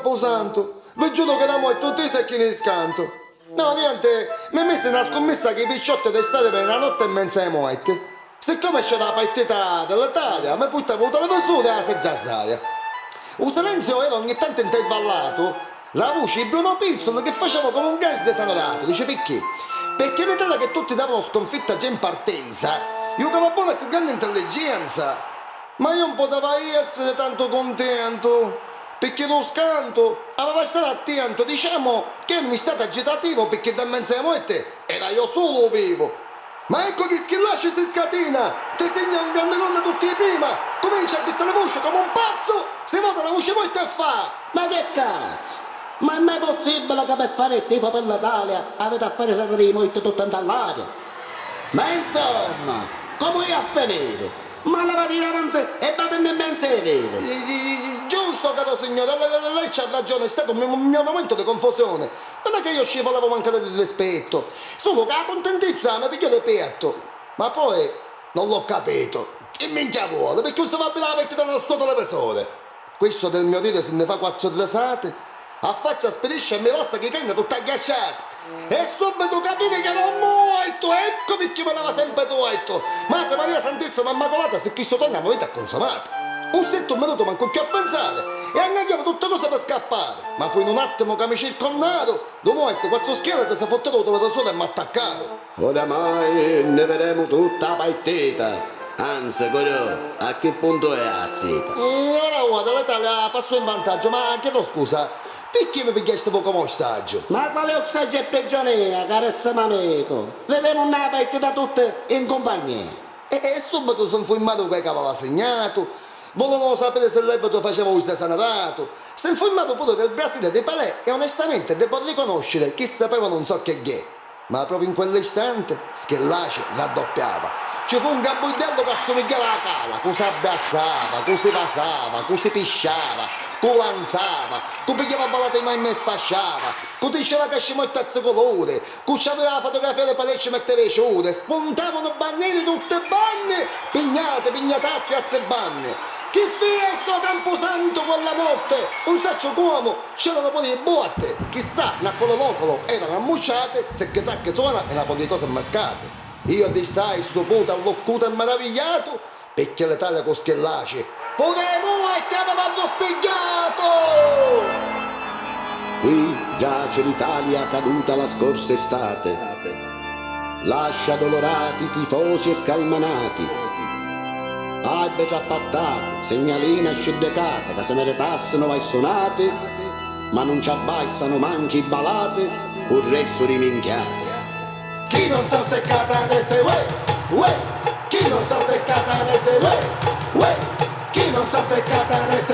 Camposanto. Vi giuro che la morte tesa e chi ne scanto. No, niente, mi messe una scommessa che i picciotti d'estate per una notte e mezza di morte. Siccome c'era la partita dell'Italia, mi portavo il televisore e la seggia saia. Il silenzio era ogni tanto intervallato la voce di Bruno Pizzolo che faceva come un gas desanorato. Dice perché? Perché l'Italia che tutti davano sconfitta già in partenza, giocava buona con grande intelligenza. Ma io non potevo essere tanto contento, perché lo scanto aveva stato attento, diciamo che ero in stato agitativo perché da mezzo alla morte era io solo vivo. Ma ecco che Schillaci si scatena, ti segna un grande gol tutti prima, comincia a buttare le voce come un pazzo, si vota la voce morta e fa. Ma che cazzo? Ma è mai possibile che per fare il tifo per l'Italia avete a fare saltare i morti tutti all'aria? Ma insomma, come è a finire? Ma la va avanti e vado nemmeno se vede. Giusto, caro signore, lei c'ha ragione, è stato un mio momento di confusione. Non è che io ci volevo mancare di rispetto, solo che la contentezza mi pigliò di petto. Ma poi non l'ho capito. Che minchia vuole? Perché non si va bene la partita nel suo televisore? Questo del mio dire se ne fa quattro risate, a faccia spedisce e mi lascia che canna tutta agghiacciata. E subito capivi che ero morto, ecco perché mi dava sempre torto. Madre Maria Santissima Immacolata, se questo torna mi avete consumata. Un stretto minuto manco più a pensare e angagliavo tutte cose per scappare. Ma fu in un attimo che mi circondato, do morto, quattro scheletri si fottero il televisore e mi attaccarono. Oramai ne vedremo tutta la partita. Anzi, però, a che punto è la zita? E ora guarda, l'Italia passò in vantaggio, ma chiedo scusa, perché mi pigliaste come ostaggio? Ma quale ostaggio e prigionia, carissimo amico? Vedremo una partita tutte in compagnia. E subito sono informato che aveva segnato, volevano sapere se l'arbitro faceva un sanarato, si è informato pure del Brasile di Pelé e onestamente devo riconoscere che sapeva non so che è. Ma proprio in quell'istante Schillaci raddoppiava. Ci fu un gran bordello che assomigliava alla cala, che si abbrazzava, che si vasava, che si pisciava, che lanzava, che pigliava balate in mano e spasciava, che diceva che ci mortazzo colore, che c'aveva la fotografia delle pareti ci metteva i ciure, spuntavano bandiere tutte banne, pignate, pignatazzi, azze banne. Che festa Camposanto quella notte! Non saccio come, c'erano pure le botte! Chissà, na quello locolo erano ammucciate, zacche zacche suona e una po' di cose mascate. Io distai stupito, alloccuto e meravigliato, perché l'Italia con Schillaci potremmo e ti avevano spiegato! Qui giace l'Italia caduta la scorsa estate. Lascia dolorati tifosi e scalmanati. Albe già pattate, segnalina sciddecate, che se meritassero vai suonate, ma non ci abbassano manchi balate, pur resto riminchiate. Chi non salta il catanese, uè, uè, chi non salta il catanese, uè, uè, chi non salta il catanese.